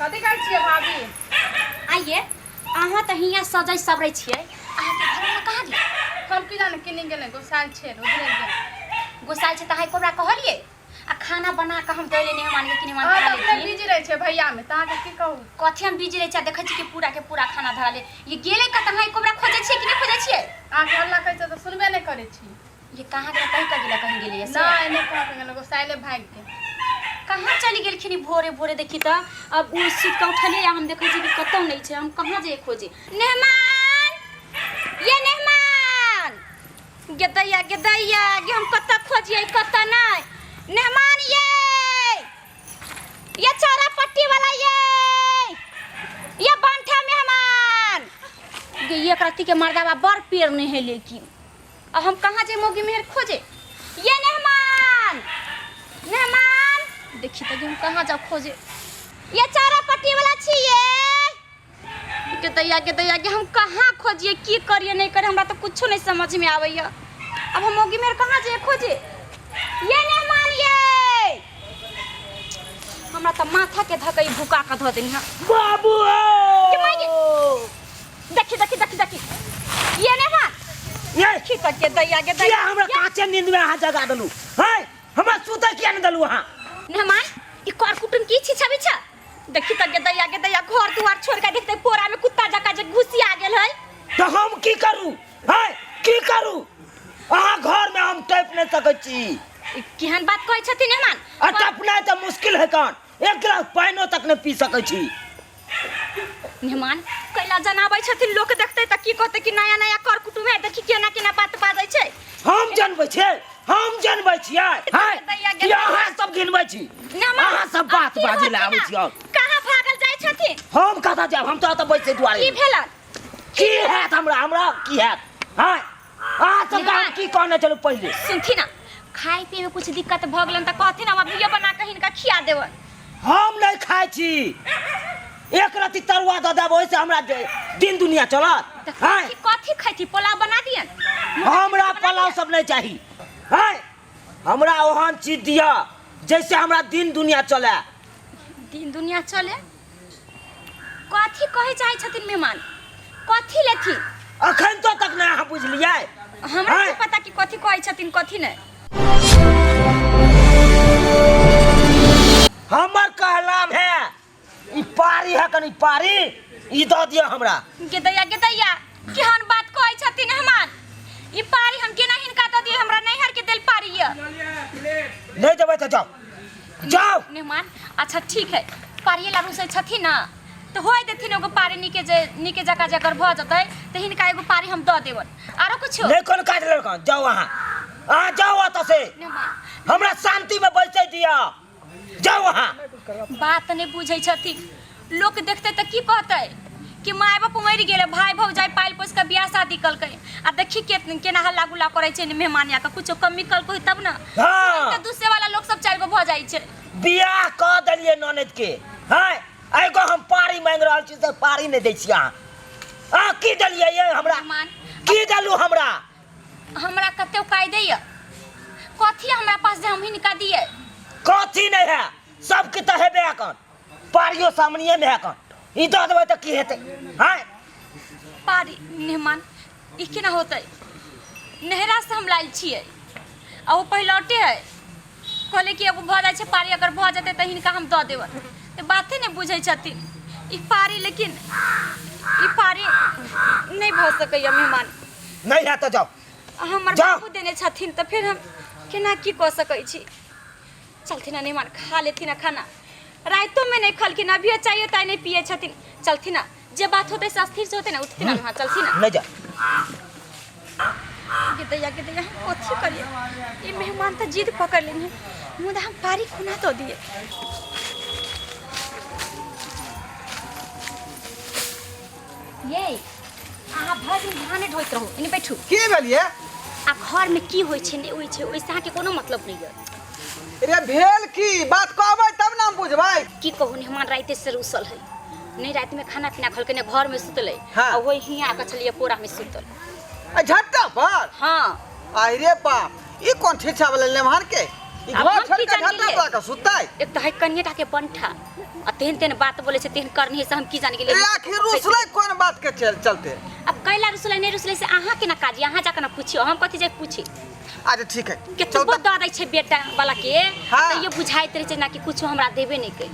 कथी करै छियै भाभी? आइए अहाँ तऽ हियाँ सजै सवरै छियै, अहाँके घरवाला कहाँ गेल? हम की जाने केने गेलै, गोसाइल छै, उधरे गेल। गोसाइल छै तऽ अहाँ ओकरा कहलियै आ खाना बना कऽ हम दै ले मेहमान के कि मेहमान अहाँ खा तऽ अपने लेथिन। बिजी रहै छियै भैया में, तऽ अहाँके की कहू? कथी हम बिजी रहै छियै? देखै छी कि पूरा के पूरा खाना धरा ले। ये गेलै कतऽ? अहाँ ओकरा खोजै छियै कि नहि खोजै छियै? अहाँके हल्ला करै छियै तऽ सुनबे नहि करै छी। ये कहाँ गेलै? कहीं कऽ गेलै, कहीं गेलै से? नहि, नहि कहाँ गेलै, गोसाइले भागि गेल। कहाँ चलि गेलखिन ई भोरे भोरे? देखी तऽ अब ओ सुति कऽ उठलियै आ हम देखै छी कि कतहु नहि छै। हम कहाँ जइयै खोजे? मेहमान, ये मेहमान, गेदैया गेदैया गे, हम कतऽ खोजियै कतऽ नहि। मेहमान ये, ये चौरा पट्टी वाला ये, ये बंठा मेहमान गे, ये एकरा के मर्दाबा बड़ पेड़ नहीं है। लेकिन अब हम कहाँ जे मौगी मेहर खोजे? ये मेहमान, मेहमान, देखी तो हम कहाँ जाओ खोजे? ये चारा पट्टी वाला छिए के दैया के दैया के, हम कहाँ खोजिए, की करिए नहीं करिए, हमरा तो कुछो नहीं समझ में आबैया। अब हम मौगी मेहर कहाँ जे खोजे? ये मेहमान ये, हमरा तो माथा के धकई भुका के धो देनी। हाँ बाबू के माय गे, देखी देखी देखी देखी, ये मेहमान ये की कर के दैया के किया दैया हमरा काचे नींद में अहाँ जगा देलू है? हमरा सुतै किया नहीं देलू अहाँ? मेहमान, ई कर कुटुम की छी छबी छ? देखी त गेदैया गेदैया, घर दुआर छोड़ के देखते पोरा में कुत्ता जका जे घुसी आ गेल है। तो हम की करू है, की करू? अहाँ घर में हम टपि नहीं सकै छी। ई केहन बात कहै छथिन मेहमान? आ टपनाइ तऽ मुश्किल है, कान एक गिलास पानिओ तक नहीं पी सकै छी। मेहमान, कैला जनाबै छथिन? लोक देखते त की कहते कि नया नया कर कुटुम है, देखी केना केना बात बाजै छै। हम जनबै छियै, हम जनबै छियै हैं दैया कि अहाँ सब गिनबै छी। मेहमान, अहाँ सब बात अब की बाजै लए होथिन आबै ना? छी और कहाँ भागल जाइ छथिन? हम कतऽ जायब? हम तऽ एतऽ बैसै दुआरे। की भेलन? की हैत हमरा? हमरा की हैत हैं? अहाँ सबके हम की कहने छलहुँ पहिले? सुनथिन ना, खाय पिए में कुछ दिक्कत भऽ गेलन तऽ कहथिन, हम अभिये बना कऽ हिनका खिया देबन। हम नहीं खाइ छी। एक रत्ती तरुआ दऽ देब, ओहिसँ हमरा दिन दुनिया चलत। तऽ हैं? कथी कथी खैती? पुलाव बना दियन? हमरा पुलाव सब नहीं चाही हैं। हमरा ओहन चीज दिअ जैसे हमरा दिन दुनिया चले। दिन दुनिया चले? कथी कहै चाहै छथिन मेहमान? कथी लेथिन? अखन तो तक नहीं अहाँ बुझलियै। हमरा हैं? की पता कि कथी कहै छथिन कथी नहि। हमर कहलाम है ई पारी है, कनी पारी ई दऽ दिअ हमरा। गेदैया गेदैया, केहन बात कहै छथिन मेहमान? ई पारी हम केना हिनका दऽ दियै? हमरा नैहर के देल पारी यऽ। नहीं देबै तऽ जाओ जाओ। मेहमान, अच्छा ठीक है, पारिये ला रुसै छथिन ना तऽ होय देथिन। एगो पारी नीके जे नीके जकाँ जकर भऽ जेतै तऽ हिनका एगो पारी हम दऽ देबनि। आरो कुछो नहीं, कोनो काज लड़का, जाओ अहाँ, अहाँ जाओ ओतऽ से। मेहमान, हमरा शांति में बैसै दिअ, जाओ अहाँ। बात नहि बुझै छथिन। लोक देखतै तऽ की कहतै कि माय बाप मरि गेलै, भाय भौजाइ पालि पोसि कऽ बियाह शादी कलकै आ देखी के केना हल्ला गुल्ला करै छै ने। मेहमान आके कुछो कमी कलकै तब ने। हाँ। तऽ दूसरे वाला लोक सब चारि गो भऽ जाइ छै। बियाह कऽ देलियै ननद के हैं, एगो हम पारी मांगि रहल छी से पारी नहि दै छी अहाँ। अहाँ की देलियै ये हमरा? मेहमान, की देलू हमरा? हमरा कते उपाय दैया? कथी हमरा पास जे हम हिनका दियै? कथी नहीं है, सबके तऽ हेबे अकन, पारियो सामने में है कन, ई दऽ देबै तऽ की हेतै हैं? पारी मेहमान, ई केना होतै? नहरा से हम लायल छियै आ ओ पहिलौटे है। कहले कि एगो भऽ जाइ छै पारी, अगर भऽ जेतै तऽ हिनका हम दऽ देबनि। तऽ बाते नहि बुझै छथिन। ई पारी, लेकिन ई पारी नहि भऽ सकैया मेहमान। नहीं है तऽ जाओ। हमर जाओ। बाबू देने छथिन तऽ फेर हम केना की कऽ सकै छी? चलथिन ना मेहमान, खा लेथिन ना खाना। रातिोमे नहि खलखिन, अभियो चाहिए ताइ नहि पियै छथिन। चलथिन ना, जे बात होतै से स्थिर से होतै ना। उठथिन ना, चलथिन ना। नहीं जा। गे दैया गे दैया, हम कथी करिए? ई मेहमान तऽ जिद पकड़ लेने, मुदा हम पारी कोना दऽ दिए? ये अहाँ भरि दिन धाने ढोइत रहू, एने बैठू। की भेल ये? आ घरमे की होइ छै नहि होइ छै ओहिसँ अहाँके कोनो मतलब नहि यऽ। रे भेल की बात कहबै तब ने हम बुझबै। की कहू मेहमान, राइते से रुसल है, नहीं रात में खाना पीना खलकै, नहीं घर में सुतलै। हाँ। आ वही हियाँ आके छलियै पोरा में सुतल। आ झट्टा पर? हाँ। आई रे बाप, ई कोन ठेछा वाला लेमहार के? ई आब घर हम छोड़ की के जान झट्टा गेलियै? पर के सुततै। एक तऽ है कनिए टा के पंठा आ तेहन तेहन बात बोलै छै, तेहन करनी से हम की जान गेलियै। रे आखिर रुसलै कोन बात के चलते? अब कैला रुसलै नहि रुसलै से अहाँ केना काज अहाँ जाके ना पूछियो, हम कथी जाके पूछी? अच्छा ठीक है, केतबो चल। दऽ दै छै बेटा वाला के हाँ। तैयो बुझाइत रहै छै ना कि कुछो हमरा देबे नहि कैल।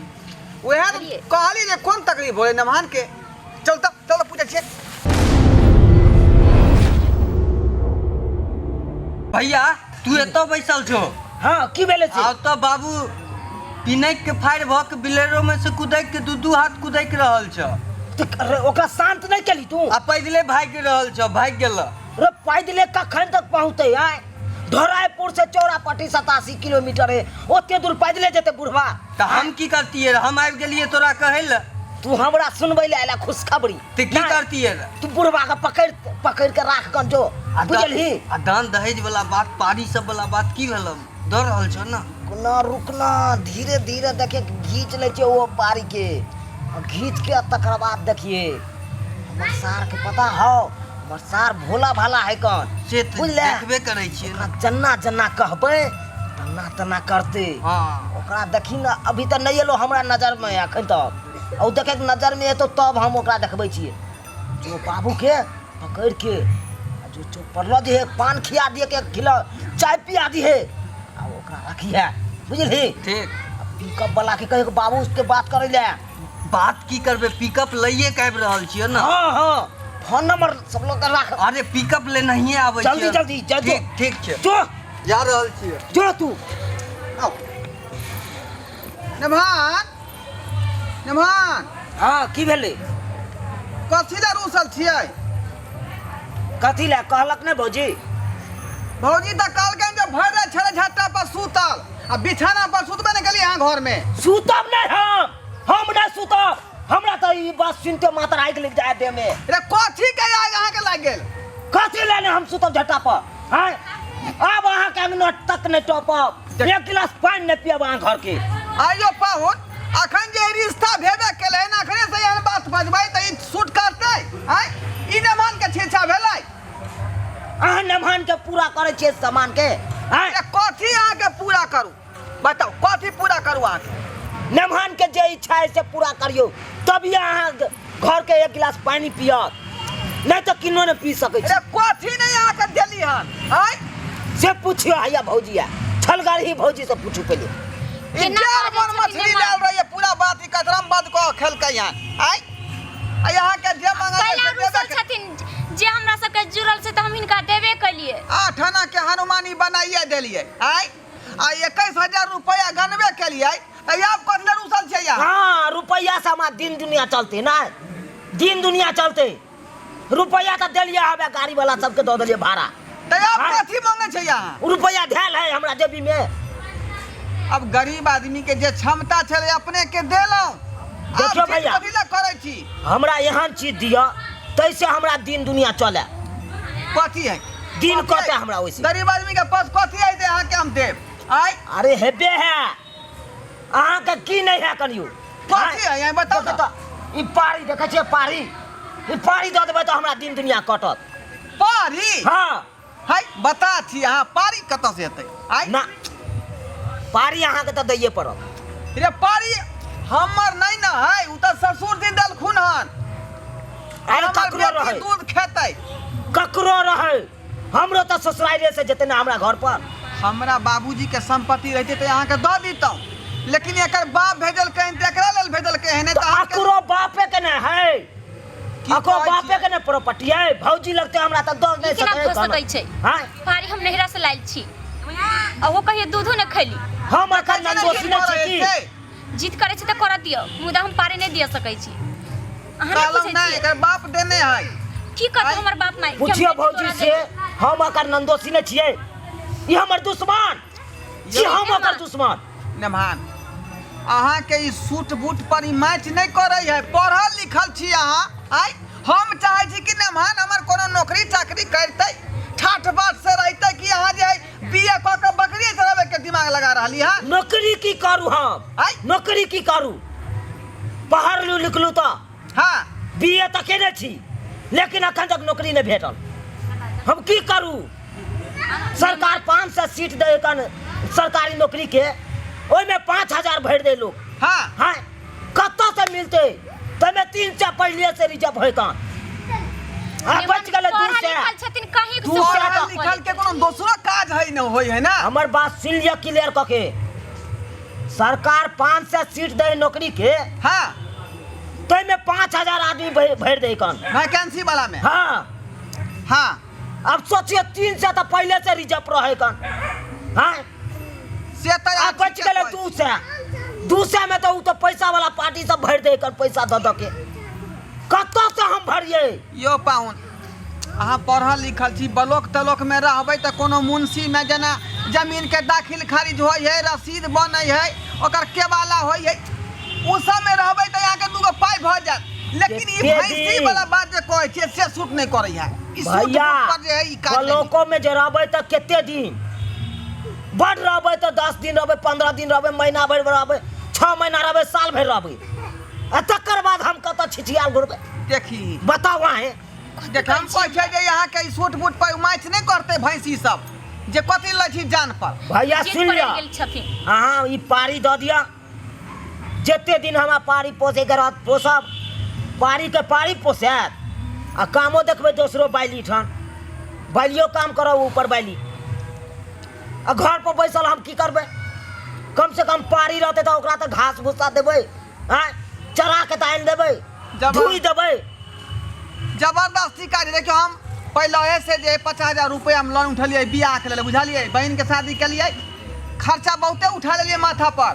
वएह बुझलियै? कहली जे कोन तकलीफ होलै नमहान के। चल तऽ चल पूछै छियै। भैया तू एतऽ बैसल छो? हाँ, की भेलै से? आब तऽ बाबू पिनैक के फाड़ि भऽ के बिलेरो में से कुदैक के दू दू हाथ कुदैक रहल छ। तऽ अरे ओकरा शांत नहि केली तू? आ पैदले भागि रहल छ, भागि गेल। रे पैदले कखन तक पहुँचतै? आय धरायपुर से चौरापट्टी 87 किलोमीटर है, ओते दूर पैदले जेतै बुढ़वा? तऽ हम की करतियै? हम आबि गेलियै तोरा कहै लए। तू हमरा सुनबै लए आयला खुशखबरी? तऽ की नहि, करतियै रे? तू बुढ़वा के पकड़ पकड़ के राख कन जो, बुझलही? आ दान दहेज वाला बात, पारी सब वाला बात की भेल? दऽ रहल छौ ने? रुकना रुकना, धीरे धीरे देखे घीच लै छै ओ पारी के, आ घीच के तकर बाद देखिए हमर सार के पता हौ, हमर सार भोला भाला है कन। से तऽ बुझले? देखबे करै छियै ने। ओकरा जन्ना जन्ना कहबै तन्ना तन्ना करतै। हाँ। ओकरा देखी ने, अभी तऽ नहि एलो हमरा नजरमे एखन तक, आ ओ देखैके नजरमे एतौ तब हम ओकरा देखबै छियै। जो बाबूके पकड़ि के आ जो जो पड़लो दिहे, पान खिया दिए के खिला, चाय पिया दिहे आ ओकरा रखिहे, बुझलही? ठीक। आ पिकअप वाला के कहे बाबू के बात करै ले। बात की करबै, पिकअप लइए के आबि रहल छियै ने। हाँ हाँ, फोन नंबर सब लोग के राख। अरे पिकअप ले नहिए आबै जल्दी छियै। जल्दी जल्दी। ठीक ठीक छै, जो जा रहल छियै। जो तू आउ नमहान, नमहान। हाँ, की भेलै? कथी लए रूसल छियै? कथी लए कहलक ने भौजी? भौजी तऽ कहलकनि जे भरि राति छलै झट्टा पर सुतल आ बिछाना पर सुतबे नहि केलियै अहाँ घरमे। सुतब नहि हम, हम नहि सुतब। हमरा तऽ ई बात सुनिते मात्र आगि लागि जाय देह में। रे कथी के आगि अहाँके लागि गेल? कथी लए नहि हम सुतब झट्टा पर? आँय, आब अहाँके अंगना तक नहि टपब, एक गिलास पानि नहि पियब अहाँ घर के। आइयो पाहुन, अखन जे रिश्ता भेबे केलै हन, अखने से एहन बात बजबै तऽ ई सूट करतै? आँय, ई नमहन के छीछा भेलै? अहाँ नमहन के पूरा करै छियै सामान के? आँय रे कथी अहाँके पूरा करू, बताउ कथी पूरा करू अहाँके? नमहन के जे इच्छा है से पूरा करियौ, तभी अहाँ घर के एक गिलास पानि पियत, नहीं तो किन्नो नहीं पी सकै छी। रे कथी नहीं अहाँके देली हन? आँय से पूछियो हैया भौजिया, छलगरही भौजी से पूछू पहिले। ई केना डेढ़ बाजै मन छथिन मछली नेमान? डाल रही है, पूरा बात ई कचराम बंद कऽ खेलकै हन। आँय, आ अहाँके जे मांगल कैला से देबे रुसल छथिन? जे हमरा सबके जुड़ल छै तऽ हम हिनका देबे केलियै। 8 आना के हनुमानी बनाइए देलियै। आँय, आ 21,000 रुपया गनबे केलियै, तऽ आब कथी रुसल छै अहाँ? हाँ, रुपैया से हमार दिन दुनिया चलते ना, दिन दुनिया चलते। रुपैया तऽ देलियै हवे, गाड़ी वाला सबके दऽ देलियै भाड़ा। तऽ आब हाँ। कथी मांगे छै अहाँ? रुपैया धैल है हमरा जेबी में। अब गरीब आदमी के जे क्षमता छलै अपने के देलहुँ, आब देखियौ जिद भैया। कथी लए करै छी? हमरा एहन चीज दिअ तैसे हमरा दिन दुनिया चले। कथी है? दिन कथी कटे है? हमरा ओइसे। गरीब आदमी के पास कथी है जे अहाँके हम देब? आँय अरे हेबे है, अहाँके की नहीं है कनियो? कथी है यहाँ बताउ देखियौ ने। तऽ ई पारी देखै छियै पारी, ई पारी दऽ देबै तऽ हमरा दिन दुनिया कटत। पारी? हाँ। है बता छी अहाँ, पारी कतऽ से एतै? आँय ना, पारी अहाँके तऽ दैये पड़त। रे पारी हमर नहीं ना है, उ तऽ ससुर जी देलखुन हन। अरे हमर ककरो बेटी रहै, दूध खेतै। ककरो रहै, हमरो तऽ ससुराले से जेतै ने हमरा घर पर। हमरा बाबूजी के संपत्ति रहते तऽ अहाँके दऽ दितहुँ, लेकिन एकर बाप भेजलकै हन तऽ एकरा लेल भेजलकै हन, नहि तऽ तऽ अहाँके अकरो बापे के ने है, की अकरो कहै बापे छियै? के ने प्रॉपर्टी है, भौजी लगते हमरा तऽ दऽ नहि ई केना सकै भऽ सकै छै? हाँ? पारी हम नैहरा से लायल छी, आ ओ कहियो दूधो नहि खैली। हम एखन केना नंदोसी जिद नहि छी करै की? छै? जिद करै छै तऽ करऽ दियौ, मुदा हम पारी नहि दिअ सकै छी। अहाँ नहि कहलहुँ पूछै नहि छियै एकर बाप देने है। की कहतौ हमर बाप माय कि हम पूछियो बेटी भौजी तोरा से, देबै? हम एकर नंदोसी नहि छियै, ई हमर दुश्मन छी, हम ओकर दुश्मन। नेमहान, अहाँके ई सूट बूट पर ई मैच नहि करै है, पढ़ल लिखल छी अहाँ। आइ हम चाहै छी कि नेमहान हमर कोनो नौकरी चाकरी करतै, ठाठ बाट से रहतै, कि अहाँ जे है बी ए कऽ के बकरिए चराबै के दिमाग लगा रहली हँ? नौकरी की करू हम? आइ नौकरी की करू? पढ़लू लिखलू तऽ हाँ बी ए तऽ केने छी, लेकिन अखन तक नौकरी नहि भेटल, हम की करू? सरकार 500 सीट दै कन सरकारी नौकरी के ओहिमे 5000 भरि दे लोग। हाँ। हाँ, कतऽ से मिलते? तमे 300 पहिले से रिजर्व होय कन। आ बच गेलै दू पढ़ल सए। लिखल छथिन कहीं दू से सए पढ़ल लिखल के कोनो दोसरो काज है न होय है ना। हमर बात सुन लिअ क्लियर कऽ के। सरकार 500 सीट दे नौकरी के। हाँ। ताहिमे 5000 आदमी भरि दे कन। वैकेंसी वाला में। हाँ। हाँ। अब सोचिए 300 तो पहले से रिजर्व रहे कन। हाँ। से तऽ आ बच गेलै 200। 200 में तो उ तो पैसा वाला पार्टी सब भरि दे कन पैसा दऽ दऽ के। कतऽ से हम भरिए? यो पाहुन, अहाँ पढ़ल लिखल छी, ब्लॉक तलॉक में रहबै तऽ कोनो मुंशी में जेना जमीन के दाखिल खारिज होइ है, रसीद बनै है, ओकर केवाला होइ है, उ सब में रहबै तऽ अहाँके दूगो पाइ भऽ जायत। लेकिन ई केते भैंसी दिन? वाला बात जे कहै छियै से सूट नहि करै है। ई सूट भैया, बूट पर जे है ई काज नहि। ब्लॉको में जे रहबै तऽ कते दिन? बड रहबै तऽ 10 दिन रहबै, 15 दिन रहबै, महीना भरि रहबै, 6 महीना रहबै, साल भरि रहबै, आ तकर बाद हम कतऽ छिछियाल घुरबै? देखी। बताउ अहें। देख, हम कहै छियै जे अहाँके ई सूट बूट पर मैच नहि करतै भैंसी सब, जे कथी लै छी जान पर। भैया जिद सुन पर लिअ, आबि गेल छथिन। अहाँ ई पारी दऽ दिअ, जते दिन हमरा पारी पोसैके रहत पोसब, पारीके पारी पोसायत, आ कामो देखबै दोसरो बाइली ठान, बाइलियो काम करब ऊपर बाइली, आ घर पर बैसल हम की करबै? कम से कम पारी रहतै तऽ ओकरा तऽ घास भूसा देबै, आँय चरा के तऽ आनि देबै, धोइ देबै। जबरदस्ती काज। देखियौ, हम पहिले से जे 50,000 रुपया हम लोन उठलियै बियाहके लेल, बुझलियै? बहिनके शादी केलियै, खर्चा बहुते उठा लेलियै माथा पर,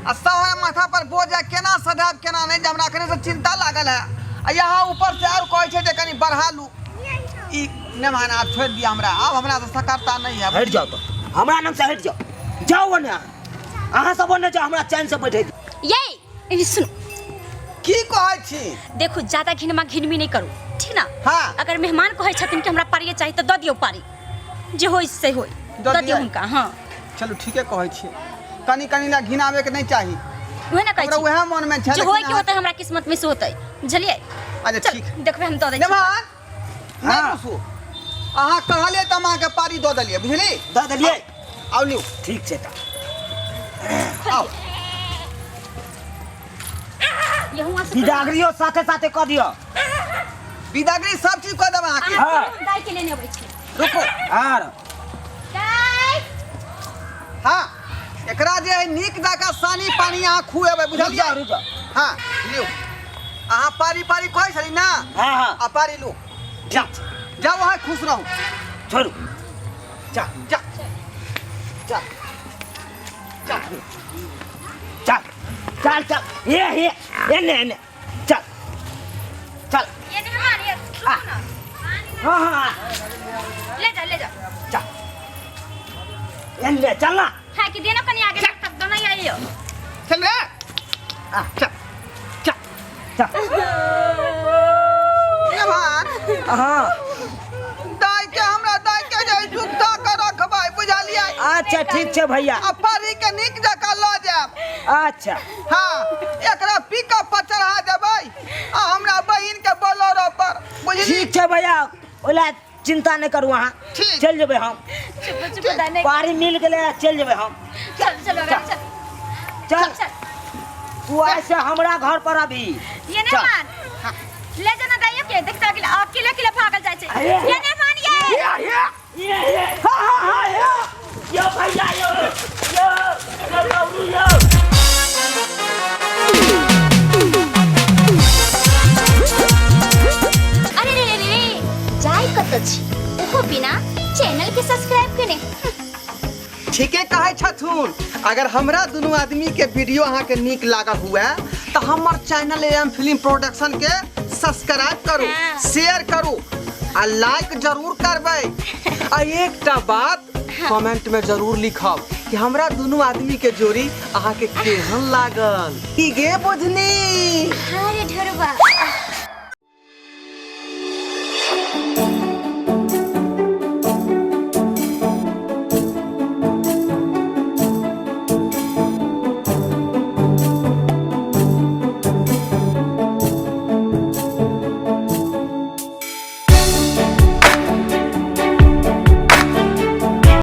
आ सब हमरा माथा पर बोझ है, केना सधायब केना नहि, जे हमरा एखने से चिंता लागल है। आ यहाँ ऊपर से आर कहै छै जे कनि बढ़ा लू। ई नहि माना, आब छोड़ि दिअ हमरा, आब हमरा से सकरता नहि है। हटि जाउ तऽ हमरा नाम से हटि जाउ, जाउ ओने, अहाँ सब ओने जाउ, हमरा चैन से बैठे दियौ। ये एने सुनू। की कहै छी? देखू, ज्यादा घिनमा घिनमी नहि करू, ठीक ना? हाँ। अगर मेहमान कहै छथिन कि हमरा पारिये चाही तऽ दऽ दियौ पारी, जे होय से होय, दऽ दऽ दियौ दियै? हुनका। हाँ। चलू ठीके कहै छी, कनि कनि ला घिनाबे के नहि चाही। उहे ना कहै हमरा छी, उएह मन में छै। जे होय लेकिन के होतै हमरा किस्मत में से होतै, बुझलियै? अच्छा, चल, ठीक। देखबै हम दऽ दै छी। मेहमान नहि हाँ। रुसू, अहाँ कहलियै तऽ हम अहाँके पारी दऽ देलियै, बुझली? दऽ देलियै। आउ लिउ। ठीक छै तऽ आउ। यहुआ से बिदागरियो साथे साथे कऽ दिअ। बिदागरी सब चीज कऽ देब अहाँके। हाँ। दाई के लेने अबै छी। रुकू। Are thy. हाँ, एकरा जे है नीक जकाँ सानी पानी अहाँ खुएबै, बुझलियै? रुक जाउ, रुक जाउ। हाँ लिउ, अहाँ पारी पारी कहै छली ना? हाँ, हाँ। आ पारी लू। जा। जाउ, अहाँ खुश रहू। छोड़ू। जा। जा। जा। जा। चल। चल, चल। ये, ये, एने, एने। चल। चल। ये नहीं हमारी, ये रुको ना। हाँ, हाँ, हाँ। ले जा, ले जा। चल। एने, चल ना। हाँ, कि देना कनी आगे तक दोनों ही आइयो। चल रे। आ। चल। चल। चल। मेहमान। हाँ। दाई के हमरा दाई के जे जुत्ता के रखबै, बुझलियै? अच्छा, ठीक छै भैया। आ पारी के नीक जकाँ लऽ जायब। अच्छा। हाँ, एकरा पिकअप पर चढ़ा देबै आ हमरा बहिन के बोलेरो पर, बुझली? ठीक छै भैया, ओला चिंता नहि करू अहाँ। ठीक। चलि जेबै हम। चुप, चुप, दाई नहि। पारी मिल गेलै, चलि जेबै हम। चल, चल, चल, चल। चल। चल। तू ऐसे हमरा घर पर अभी। ये नहीं चल। मान। ले जाना दाइयो के, देखता अकेले, अकेले अकेले भागल जाइ छै। अरे। ये नहीं मान ये। ये, ये, ये, ये। हाँ, हाँ, हाँ, ये। यो भैया, यो, यो, यो, गौरी, यो। अरे रे रे रे, जाय कतऽ छी? ओहो बिना चैनल के सब्सक्राइब केने। ठीके कहै छथुन, अगर हमरा दुनू आदमी के वीडियो अहाँके नीक लागल हुए तऽ हमर चैनल एम फिल्म प्रोडक्शन के सब्सक्राइब करू, हाँ। शेयर करू आ लाइक जरूर करबै। आ एकटा बात कमेंट में जरूर लिखब कि हमरा दुनू आदमी के जोड़ी अहाँके केहन लागल। की गे बुझनी? अरे ढेरवा।